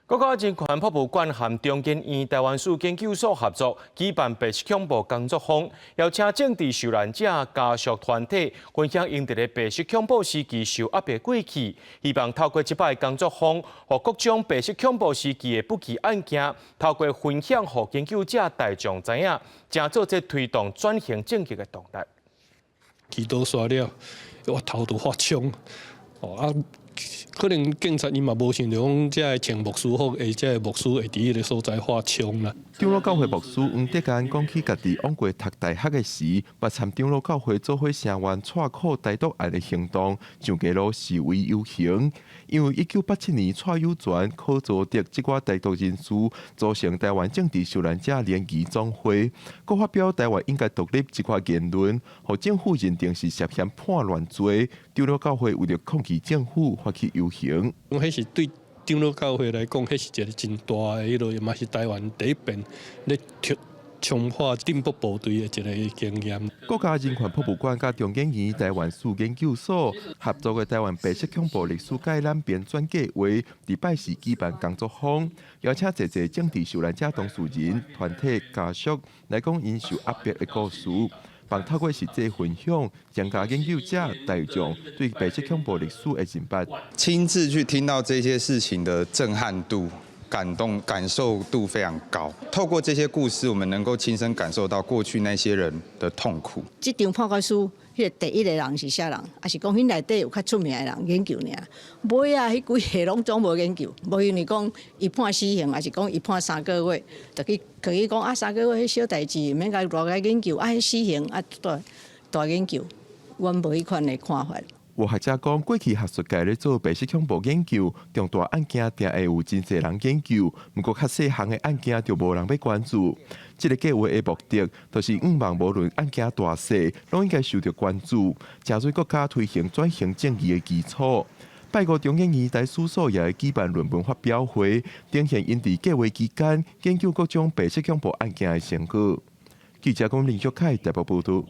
國家人權博物館和中研院臺灣史研究所合作舉辦白色恐怖工作坊，邀請政治受難者家屬團體分享𪜶佇咧白色恐怖時期受壓迫過去，希望透過這擺工作坊，予各種白色恐怖時期的不記案件，透過分享，予研究者大眾知影，成做這推動轉型正義的動力。祈禱煞了，我頭就發槍，哦啊！可能警察伊嘛無想著講，這个穿牧師服的這个牧師會佇彼个所在發槍啦。長老教會牧師黃德安講起家己往過讀大學的時，捌參長老教會做伙聲援蔡口台獨案的行動，上街路示威遊行。因為1987年蔡有全、柯卓德這寡台獨人士組成臺灣政治受難者聯誼總會，閣發表臺灣應該獨立這款言論，予政府認定是涉嫌叛亂罪。長老教會為著抗議政府發起遊行。彼是對長老教會來講，彼是一个真大的彼落，嘛是臺灣第一遍咧衝破進步部隊的一个經驗。國家人權博物館佮中研院臺灣史研究所合作的臺灣白色恐怖歷史概覽編纂計劃，佇拜四舉辦工作坊，邀請濟濟政治受難者當事人、團體、家屬來講𪜶受壓迫的故事，並透過實際分享，增加研究者大眾對白色恐怖歷史的認識。親自去聽到這些事情的震撼度、感動感受度非常高。透過這些故事，我們能夠親身感受到過去那些人的痛苦。這張判決書，彼个第一个人是啥人？抑是講彼內底有較出名的人研究爾？尾仔，彼幾个攏總無研究，無因為講伊判死刑，抑是講伊判3個月，就去去講啊三個月彼小代誌，毋免共偌個研究，啊彼死刑啊大大研究，阮無彼款的看法。有學者講，過去學術界咧做白色恐怖研究，重大案件定會有真濟人研究，毋過較細項的案件就無人欲關注。這个計劃的目的，就是向望無論案件大細，攏應該受著關注，成做國家推行轉型正義的基礎。拜五中研院台史所也會舉辦論文發表會，呈現𪜶佇計劃期間研究各種白色恐怖案件的成果。記者龔林玉凱台北報導。